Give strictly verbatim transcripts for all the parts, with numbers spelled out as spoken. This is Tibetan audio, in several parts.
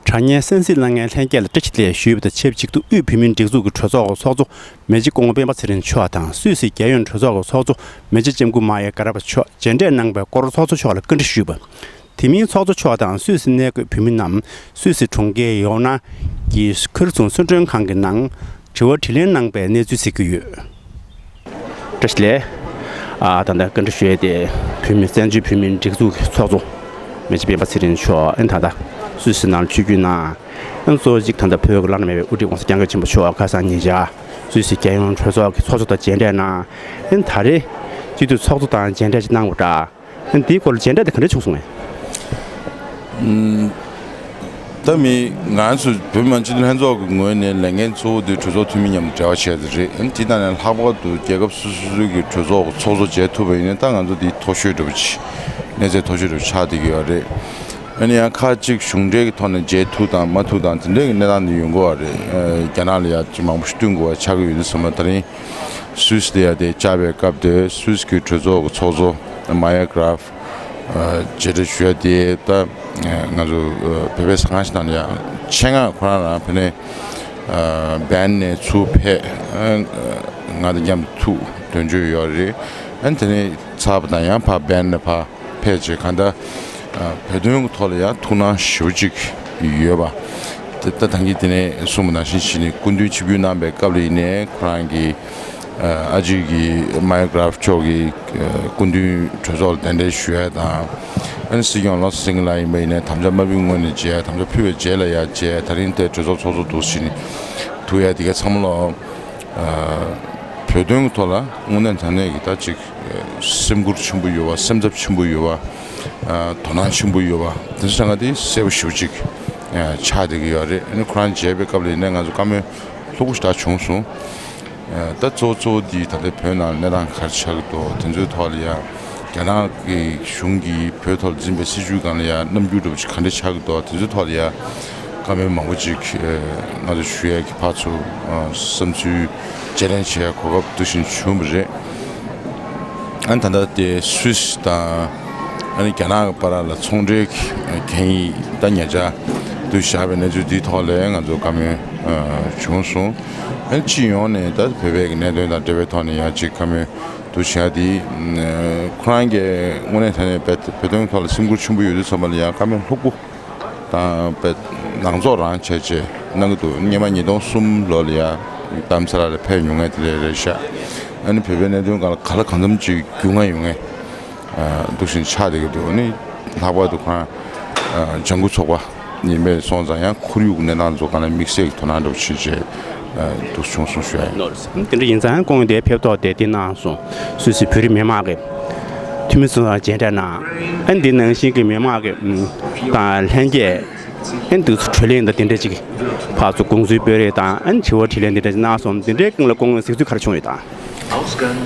དྲ་བརྙན་གསན་གཟིགས་གནང་མཁན་ལྷན་རྒྱས་ལ་བཀྲ་ཤིས་བདེ་ལེགས་ཞུས་པ་དང་ཆབས་ཅིག་ཏུ། དབུས་བོད་མིའི་སྒྲིག་འཛུགས་ཀྱི་གྲོས་ཚོགས་ཀྱི་ཚོགས་གཙོ་མེ་བྱ་སྐུ་ངོ་སྤེན་པ་ཚེ་རིང་མཆོག་དང་། སུད་སི་རྒྱལ་ཡོངས་གྲོས་ཚོགས་ཀྱི་ཚོགས་གཙོ་མེ་བྱ་ལྕམ་སྐུ་མ་ཡ་ག་ར་བ་མཆོག་མཇལ་འཕྲད་གནང་བའི་སྐོར་ཚོགས་གཙོ་མཆོག་ལ་བཀའ་འདྲི་ཞུས་པ། དེ་མིན་ཚོགས་གཙོ་མཆོག་དང་སུད་སི་གནས་འཁོད་བོད་མི་རྣམས་སུད་སི་གྲོང་ཁྱེར་ཡོ་ན་གྱི་ཁུལ་ཚོང་གསོལ་མགྲོན་ཁང་གི་ནང་དྲི་བ་དྲིས་ལན་གནང་པའི་གནས་ཚུལ་གཟིགས་ཀྱི་ཡོད། བཀྲ་ཤིས་བདེ་ལེགས། ཨ། ད་ལྟ་བཀའ་འདྲི་ཞུ་ཡས་དེ་བོད་མི་བཙན་བྱོལ་བོད་མིའི་སྒྲིག་འཛུགས་ཀྱི་ཚོགས་གཙོ་མེ་བྱ་སྤེན་པ་ཚེ་རིང་མཆོག་ཨན་ད་ལྟ་སུད་སི་ནང་ཆིབས་བསྒྱུར་གནང་། ཨན་གཙོ་བོ་གཅིག་ད་ལྟ་བོད་ཀྱི་བླ་ན་མེད་པའི་དབུ་ཁྲིད་༸གོང་ས་༸སྐྱབས་མགོན་ཆེན་པོ་མཆོག་ཁ་སང་ཉེ་ཆར་སུད་སི་རྒྱལ་ཡོངས་གྲོས་ཚོགས་ཀྱི་ཚོགས་གཙོ་དང་མཇལ་འཕྲད་གནང་། ཨན་ད་རེས་སྤྱི་འཐུས་ཚོགས་གཙོ་དང་མཇལ་འཕྲད་ཅིག་གནང་བ་འདྲ། ཨན་དེའི་སྐོར་ལ་མཇལ་འཕྲད་དེ་ག་འདྲ་བྱུང་སོང་ངས། ཨུམ། ད་མི་ང་ཚོ་བོད་མི་མང་སྤྱི་འཐུས་ལྷན་ཚོགས་ཀྱི་ངོས་ནས་ལས་འགན་གཙོ་བོ་དེ་གྲོས་ཚོགས་འཐུས་མི་མཉམ་དུ་འབྲེལ་བ་བྱས་དེ་རེད། ཨན་དེ་དང་ནས་ལྷག་པར་དུ་རྒྱལ་ཁབ་སོ་སོ་སོའི་གི་གྲོས་ཚོགས་ཀྱི་ཚོགས་གཙོ་མཇལ་ཐུབ་པ་ཡིན་ན་ད་ང་ཚོ་འདི་མཐོ་ཤོས་འདྲ་པོ་ཅིག་གནས་ཚད་མཐོ་ཤོས་འདྲ་པོ་ཆགས་བསྡད་ཀྱི་ཡོད་རེད། ཨ་ནི་ཡང་ཁག་ཅིག་གཞུང་འབྲེལ་གྱི་ཐོག་ནས་མཇལ་ཐུབ་དང་མ་ཐུབ་དང་དེ་འདྲའི་གི་གནས་སྟངས་འདི་ཡོང་གི་ཡོད་རེད། ཨ། རྒྱ་ནག་ལ་ཡ་ཅིག་མང་པོ་ཞིག་བསྟུན་དགོས་པ་ཆགས་ཀྱི་ཡོད་དུས་ཙམ་པ་ད་རིང་སུད་སི་དེ་ཡ་དེ་བཅར་བའི་སྐབས་དེ་སུད་སི་གི་གྲོས་ཚོགས་ཀྱི་ཚོགས་གཙོ་མ་ཡ་གྷ་རབ་མཇལ་འཕྲད་ཞུ་ཡ་དེ་ད་ང་ཚོ་བོད་པའི་ཟ་ཁང་ཞིག་ནང་ལ་ཡ་ཆེད་མངགས་ཁོ་རང་རང་ཕ་ནས་བན་ནས་ཚུར་ཕེབས། ང་དང་མཉམ་དུ་ཐུག་དོན་བརྗོད་ཡོད་རེད། ཨ་ནི་དེ་ནས་ཚར་བ་དང་ཡང་ཕར་བན་ནས་ཕར་ཕལ་ཆེར་གང་ལྟར་བོད་དོན་གྱི་ཐོག་ལ་ཡང་ཐུགས་སྣང་ཞེ་པོ་ཅིག་ཡོད་པ། དེ་ད་ཐང་གིས་དེ་ནས་གསུངས་པ་ནང་བཞིན་བྱས་ནས་སྐུ་མདུན་ཆིབས་བསྒྱུར་གནང་པའི་སྐབས་ལ་ཡིན་ནའི་ཁོ་རང་གི་ཨ་ཅེ་གི་མ་ཡ་གྷ་རབ་མཆོག་གིས་སྐུ་མདུན་གྲོས་ཚོགས་ལ་གདན་འདྲེན་ཞུ་ཡ་དང་། ཨ་ནི་སྲིད་སྐྱོང་བློ་བཟང་སེང་གེ་ལགས་ཡིན་པ་ཡིན་ནའི་དམ་བཅའ་དམར་པོའི་ངོས་ནས་མཇལ། དམ་བཅའ་ཕུལ་བའི་རྗེས་ལ་ཡ་མཇལ། ད་རིང་དེ་གྲོས་ཚོགས་ཚོགས་གཙོ་འདུག་བྱས་ནས་ཐུག་ཡ་དེ་ག་ཚང་མ་ལོ། བོད་དོན་གྱི་ཐོག་ལ་དངོས་གནས་དྲང་གནས་ཀྱི་ད་ཅིག་སེམས་ཁུར་ཆེན་པོ་ཡོད་པ། སེམས་འཚབ་ཆེན་པོ་ཡོད་པ། དོ་སྣང་ཆེན་པོ་ཡོད་པ་དེ་ཚོ་ཚང་མ་དེ་གསལ་པོ་ཞེ་པོ་ཅིག་ཆགས་བསྡད་ཀྱི་ཡོད་རེད། ཨ་ནི་ཁོ་རང་མཇལ་བའི་སྐབས་ལ་ཡིན་ནའི་ང་ཚོ་བཀའ་མོལ་ལྷུག་པོ་ཞེ་དྲག་བྱུང་སོང་། ད་གཙོ་བོ་གཙོ་བོ་འདི་ད་ལྟའི་བོད་ནང་གནས་སྟངས་ག་རེ་ཆགས་ཀྱི་འདུག་དེ་ཚོའི་ཐོག་ལ་ཡ་རྒྱ་ནག་གི་གཞུང་གིས་བོད་ཐོག་ལ་འཛིན་པའི་སྲིད་བྱུས་སྒང་ལ་ཡ་རྣམ་འགྱུར་འདྲ་པོ་ཅིག་ག་འདྲ་ཆགས་ཀྱི་འདུག་དེ་ཚོའི་ཐོག་ལ་ཡ་བཀའ་མོལ་མང་པོ་ཅིག་ང་ཚོ་ཞུ་ཡས་ཀྱི་ཕར་ཚུར་བསམ་ཚུལ་བརྗེ་ལེན་བྱེད་ཡས་གོ་སྐབས་འདུག་བཞིན་བྱུང་བ་རེད། ཨ་ནི་ད་ལྟ་དེ་སུད་སི་དང་ཨ་ནི་རྒྱ་ནག་གི་བར་ལ་ཚོང་འབྲེལ་གྱི་གན་ཡིག་ད་ཉེ་ཆར་དུ་བཞག་པའི་གནས་ཚུལ་འདིའི་ཐོག་ལ་ང་ཚོ་བཀའ་མོལ་བྱུང་སོང་། ཨ་ནི་སྤྱི་ཡོངས་ནས་ད་བོད་པའི་གནད་དོན་དང་འབྲེལ་བའི་ཐོག་ནས་ཡང་ཅིག་བཀའ་མོལ་དུ་བྱ་དེ། ཁོ་རང་གིས་དངོས་གནས་དྲང་གནས་བོད་དོན་ཐོག་ལ་སེམས་ཁུར་ཆེན་པོ་ཡོད་དུས་ཙམ་པ་ལ་ཡང་བཀའ་མོལ་ལྷུག་པོ་དང་བོད་ནང་ཚོགས་རང་བྱས་བྱས་གནང་གི་འདུག་སྔོན་མ་ཉིས་སྟོང་གསུམ་ལོ་ལ་ཡང་རྡ་རམ་ས་ལ་ལ་ཕེབས་མྱོང་མཁན་དེ་ལས་རེད་ཤག་ཨ་ནི་བོད་པའི་གནད་དོན་སྒང་ལ་ག་ལ་གང་འཚམ་ཅིག་རྒྱུས་མངའ་ཡོད་མཁན་འདུག་བཞིན་ཆགས་བསྡད་ཀྱི་འདུག་ཨ་ནི་ལྷག་པར་དུ་ཁོ་རང་ལྗང་ཁུ་ཚོགས་པ་ཡིན་པས་སོང་ཙང་ཡང་ཁོར་ཡུག་གི་གནས་སྟངས་ཚོ་སྒང་ལ་དམིགས་བསལ་གྱི་དོ་སྣང་འདྲ་པོ་བྱེད་བྱས་འདུག་བྱུང་སོང་ཞུ་ཡ་ཡིན། ནོར་དེ་འདྲ་ཡིན་ཙང་སྐུ་ངོ་དེ་ཕེབས་ཐོག་དེ་དེ་གནང་སོང་། སུད་སི་བོད་རིགས་མི་མང་གི་འཐུས་མི་ཚོ་དང་མཇལ་འཕྲད་གནང་། ཨ་ནི་འདི་ནང་བཞིན་གྱི་མི་མང་གི་དང་ལྷན་རྒྱས་ཨ་ནི་འདུག་གྲོས་གླེང་དང་དེ་འདྲ་ཅིག་ཕར་ཚུར་དགོངས་ཚུལ་སྤེལ་རེས་དང་ཨ་ནི་དྲི་བ་དྲིས་ལན་དེ་འདྲ་ཅིག་གནང་སོང་། དེ་འདྲའི་སྒང་ལ་སྐུ་ངོ་གཟིགས་ཚུལ་ག་རེ་བྱུང་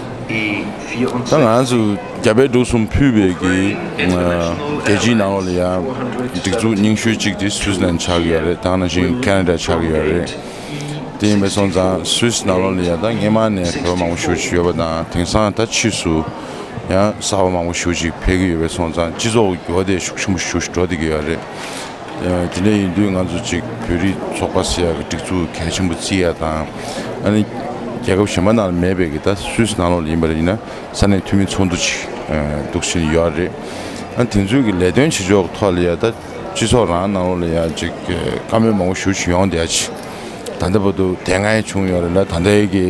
ཡོད་དམ། ད་ང་ཚོ་རྒྱ་བལ་འབྲུག་གསུམ་ཕུད་པའི་གི་རྒྱལ་སྤྱིའི་ནང་ལོགས་ལ་ཡང་སྒྲིག་འཛུགས་རྙིང་ཤོས་གཅིག་དེ་སུད་སི་ལན་ཆགས་ཀྱི་ཡོད་རེད། དེ་ནང་བཞིན་ཁེ་ན་ཌ་ཆགས་ཀྱི་ཡོད་རེད། དེ་ཡིན་པས་སོང་ཙང་སུད་སི་ནང་ལོགས་ལ་ཡང་ད་སྔོན་མ་ནས་བོད་པ་མང་པོ་ཞེ་པོ་ཅིག་ཡོད་པ་དང་དེང་སང་ད་ཕྱིས་སུ་ཡང་གསར་པ་མང་པོ་ཞེ་པོ་ཅིག་ཕེབས་ཀྱི་ཡོད་པས་སོང་ཙང་སྤྱི་ཚོགས་ཀྱི་འགྱུར་བ་དེ་ཤུགས་ཆེན་པོ་ཞེ་པོ་ཅིག་འགྲོ་བསྡད་ཀྱི་ཡོད་རེད། དེ་འདྲ་ཡིན་དུས་ང་ཚོ་ཅིག་བོད་རིགས་ཚོགས་པ་ཟེར་ཡག་གི་སྒྲིག་འཛུགས་གལ་ཆེན་པོ་བརྩི་ཡ་དང་། ཨ་ནི་རྒྱལ་ཁབ་གཞན་པ་ནང་ལ་མེད་པའི་གི་ད་སུད་སི་ནང་ལོགས་ལ་ཡིན་པ་ཡིན་ན་ས་གནས་འཐུས་མི་ཚོགས་འདུ་ཅིག་འདུག་བཞིན་ཡོད་རེད། ཨ་ནི་དེ་ཚོའི་གི་ལས་དོན་བྱེད་ཕྱོགས་ཐོག་ལ་ཡ་ད་སྤྱི་ཚོགས་རང་ནང་ལོགས་ལ་ཡ་ཅིག་བཀའ་མོལ་མང་པོ་ཞེ་པོ་ཅིག་ཡོང་བསྡད་ཡ་ཅིག་ད་ལྟ་བར་དུ་དེ་སྔ་ཡང་བྱུང་ཡོད་རེད་ལ། ད་ལྟའི་གི་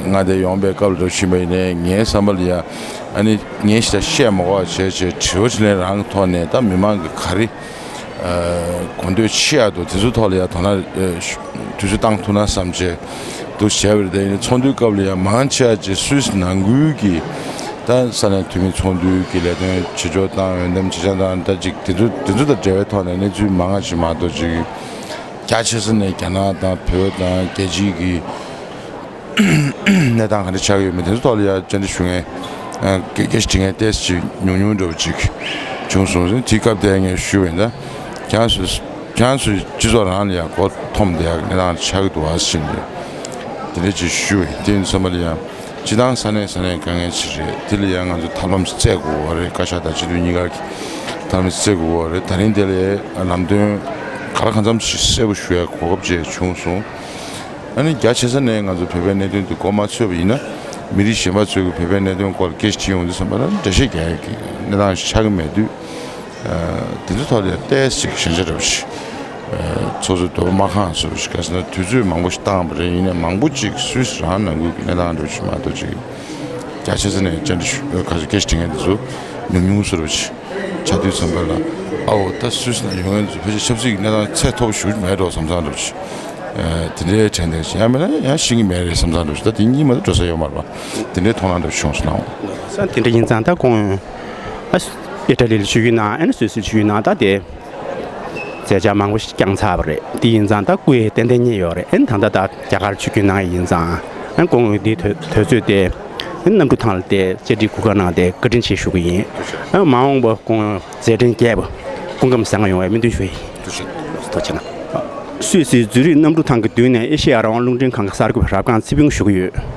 མངའ་སྡེ་ཡོང་པའི་སྐབས་ལ་འགྲོ་བཞིན་པ་ཡིན་ནའི་ངའི་བསམ་པ་ལ་ཡ་ཨ་ནི་ངས་ཞེ་དྲག་བཤད་མ་དགོས་པ་བྱས་བྱས་དྲི་བ་དྲིས་ལན་རང་གི་ཐོག་ནས་ད་མི་མང་གི་ག་རེ་གོ་འདོད་ཆེ་ཡག་འདུག་དེ་ཚོའི་ཐོག་ལ་ཡ་དོ་སྣང་དུས་ཚོད་བཏང་ཐུབ་ན་བསམ་བྱས་འདུག་བྱས་པ་རེད། དེ་ཡིན་ན་ཚོགས་འདུའི་སྐབས་ལ་ཡ་མང་ཆེ་བ་ཅིག་སུད་སི་ནང་ཁུལ་གྱི་ད་ས་གནས་འཐུས་མི་ཚོགས་འདུའི་གི་ལས་དོན་བྱེད་ཕྱོགས་དང་འོས་འདེམས་བྱེད་བྱ་དང་ད་ཅིག་དེ་ཚོ་དེ་ཚོ་དང་འབྲེལ་བའི་ཐོག་ནས་གནས་ཚུལ་མང་བ་ཅིག་མ་གཏོགས་ཅིག་རྒྱ་ཆེ་ས་ནས་རྒྱ་ནག་དང་བོད་དང་རྒྱལ་སྤྱིའི་གི་གནས་སྟངས་ག་འདྲ་ཆགས་ཀྱི་ཡོད་མེད་དེ་ཚོ་ཐོག་ལ་ཡ་བཅར་འདྲི་ཞུ་མཁན་སྐད་ཆ་དྲི་མཁན་ཏོག་ཙམ་ཅིག་ཉུང་ཉུང་འདྲ་པོ་ཅིག་བྱུང་སོང་ཟིན། དེའི་སྐབས་དེ་ངས་ཞུས་པ་ཡིན། ད་ཁྱེད་རང་ཚོས་ཁྱེད་རང་ཚོའི་སྤྱི་ཚོགས་རང་ལ་ཡ་མགོ་འཐོམས་བསྡད་ཡག་གི་གནས་སྟངས་ཆགས་ཀྱི་འདུག་ཨ་ཟེར་ནས་དེ་འདྲ་ཅིག་ཞུས་པ་ཡིན། དེ་ཡིན་ཙམ་པ་ལ་ཡ་སྤྱི་བཏང་ས་གནས་ས་གནས་དཀའ་ངལ་ཅིག་རེད། དེ་ལ་ཡ་ང་ཚོ་ཐབས་ལམ་ཞིག་བཙལ་དགོས་པ་རེད། བཀའ་ཤག་དང་སྤྱི་འཐུས་གཉིས་ཀ་གི་ཐབས་ལམ་ཞིག་བཙལ་དགོས་པ་རེད། ད་རིང་དེ་ལ་ལམ་སྟོན་ ག་རེ་གང་འཚམ་ཞིག་གསལ་པོ་ཞུ་ཡ་གོ་སྐབས་ཅིག་བྱུང་སོང་། ཨ་ནི་རྒྱ་ཆེ་ས་ནས་ང་ཚོ་བོད་པའི་གནད་དོན་དེ་མགོ་མ་ཚོས་པ་ཡིན་ན། མི་རིགས་གཞན་པ་ཚོས་ཀྱི་བོད་པའི་གནད་དོན་སྐོར་ལ་སྐད་ཆ་དྲིས་ཡོང་དུས་ཙམ་པ་ལ་འགྲེལ་བཤད་རྒྱག་ཡ་གི་གནས་སྟངས་ཤིག་ཆགས་ཀྱི་མེད་དུས། ཨ་དེ་ཚོའི་ཐོག་ལ་ཏོག་ཙམ་ཞན་ཆ་འདྲ་པོ་ཞིག་ཨ་སོ་སོའི་འདོད་པ་མ་ཁེངས་བཟོ་འདྲ་པོ་ཞིག་ག་ཟེར་ན། དུས་ཚོད་མང་པོ་ཞིག་བཏང་བ་རེད། ཡིན་ནའི་མང་པོ་ཅིག་སུད་སི་རང་ནང་ཁུལ་གྱི་གནས་སྟངས་འདྲ་པོ་ཞིག་མ་གཏོགས་ཅིག་རྒྱ་ཆེ་ས་ནས་བཅར་འདྲི་ཞུ་ག་ཚོད་སྐད་ཆ་དྲི་མཁན་དེ་ཚོ་ཉུང་ཉུང་བཟོ་འདྲ་པོ་ཞིག་ཆགས་དུས་ཙམ་པ་ལ། ཨའོ་ད་སུད་སི་ནང་ཡོང་མཁན་ཚོ་ཕལ་ཆེར་ཆབ་སྲིད་ཀྱི་གནས་སྟངས་ཚད་མཐོ་པོ་ཞིག་མེད་འགྲོ་བསམ་བསམ་འདྲ་པོ་ཞིག་ཨ་དེ་འདྲའི་དྲན་བསྡད་ཅིག་ཡང་མིན་ན་ཡང་ཤེས་ཀྱི་མེད་རེད་བསམ་བསམ་འདྲ་པོ་ཞིག་ད་དེ་གཉིས་མ་གཏོགས་འགྲོ་ས་ཡོད་མ་རེད་པ། དེ་འདྲའི་མཐོང་སྣང་འདྲ་པོ་ཞིག་བྱུང་སོང་ལགས། ས་དེ་འདྲ་ཡིན་ཙང་ད་ཁོང་ཨ་ཨི་ཊ་ལི་ལ་ཆིབས་བསྒྱུར་གནང་། ཨ་ནི་སུད་སི་ལ་ཆིབས་བསྒྱུར་གནང་། ད་དེ་མཛད་འཆར་མང་པོ་ཞིག་བསྐྱངས་ཚར་བ་རེད། དེ་ཡིན་ཙང་ད་སྐུ་ཡི་ཏན་ཏན་རྙེད་ཡོད་རེད། ཨ་ནི་ད་ལྟ་ད་རྒྱ་གར་ཆིབས་བསྒྱུར་གནང་ཡ་ཡིན་ཙང་། ཨ་ཁོང་འདི་དུས་དུས་ཚོད་དེ་ཨ་གནམ་གྲུ་ཐང་ལ་དེ་བཅར་འདྲིའི་གོ་སྐབས་གནང་སྟེ་བཀའ་དྲིན་ཆེ་ཞུ་གི་ཡིན། ཨ་མ་འོངས་པ་ཁོང་མཛད་འཕྲིན་རྒྱས་པ་སྐུ་ཁམས་བཟང་པོ་ཡོང་བའི་སྨོན་འདུན་ཞུ་ཡི་ཡིན། ཐུགས་རྗེ་ཆེ། ཐུགས་རྗེ་ཆེ་གནང་། སུད་སིའི་ཛུ་རིག་གནམ་གྲུ་ཐང་གི་མདུན་ནས་ཨེ་ཤེ་ཡ་རང་དབང་རླུང་འཕྲིན་ཁང་གི་གསར་འགོད་པ་རབ་སྒང་ཚེ་ཕུན་ཞུ་གི་ཡོད།